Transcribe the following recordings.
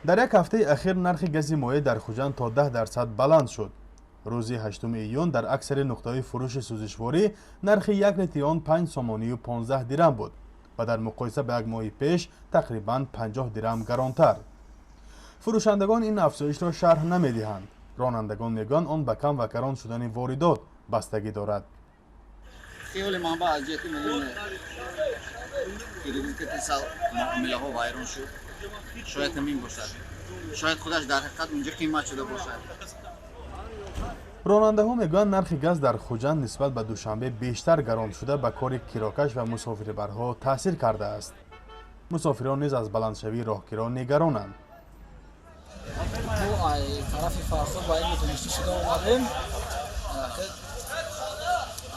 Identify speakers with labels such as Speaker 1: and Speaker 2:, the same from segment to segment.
Speaker 1: Дар як ҳафтаи ахир нархи гази моеъ дар Хуҷанд то 10% баланд шуд. Рӯзи 8 июн дар аксари нуқтаҳои фурӯши сӯзишворӣ нархи 1 литри он 5 сомонию 15 дирам буд ва дар муқоиса ба як моҳи пеш тақрибан 50 дирам гаронтар. Фурӯшандагон ин афзоишро шарҳ намедиҳанд. Ронандагон мегӯянд, он ба кам ва гарон шудани воридот бастагӣ дорад.
Speaker 2: Хиёли манбаъ, аз ҷиҳати кредит сал муомилаҳо вайрон шуд, шояд ҳамин бошад, шояд худаш дар ҳақиқат унҷа қимат шуда бошад.
Speaker 1: Ронандаҳо мегӯянд, нархи газ дар Хуҷанд нисбат ба Душанбе бештар гарон шуда, ба кори кирокаш ва мусофирбарҳо таъсир кардааст. Мусофирон низ аз баландшавии роҳкиро нигаронанд.
Speaker 3: Мо тарафи Фархор ба ин донишҷӯ шуда омадем.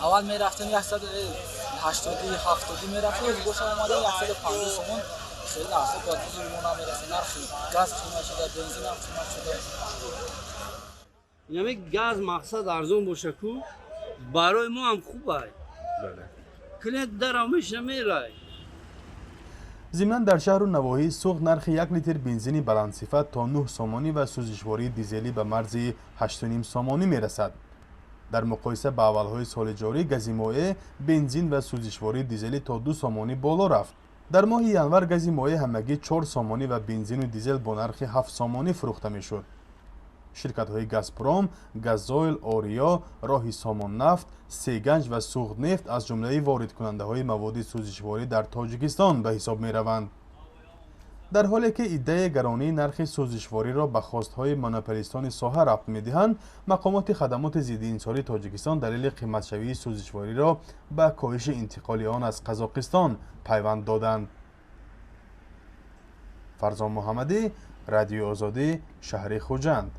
Speaker 3: Аввал мерафтем 180, 70 мерафтем, боша омадем 150 сомон. Хеле нархҳо ба зури мо намерасад. Нархи газ қимат шуда, бензинам қимат шуда.
Speaker 4: Инами газ, мақсад, арзон боша ку, барои мо ҳам хуб ай, клиент дарам мешина, мерай.
Speaker 1: Зимнан, дар шаҳру навоҳии Суғд нархи 1 литр бензини баландсифат то 9 сомонӣ ва сӯзишвории дизелӣ ба марзи 8,5 сомонӣ мерасад. Дар муқоиса ба аввалҳои соли ҷорӣ гази моеъ, бензин ва сӯзишвории дизелӣ то 2 сомонӣ боло рафт. Дар моҳи январ гази моеъ ҳамагӣ 4 сомонӣ ва бензину дизел бо нархи 7 сомонӣ фурӯхта мешуд. Ширкатҳои «Газпром», «Газойл», «Ориё», «Роҳи Сомоннафт», «Сеганҷ» ва «Суғднефт» аз ҷумлаи воридкунандаҳои маводи сӯзишворӣ дар Тоҷикистон ба ҳисоб мераванд. Дар ҳоле ки иддаи гаронии нархи сӯзишвориро ба хостҳои монополистони соҳа рабт медиҳанд, мақомоти хадамоти зиддиинҳисории Тоҷикистон далели қиматшавии сӯзишвориро ба коҳиши интиқоли он аз Қазоқистон пайванд доданд. Фарзон Муҳаммадӣ, Радиои Озодӣ, шаҳри Хуҷанд.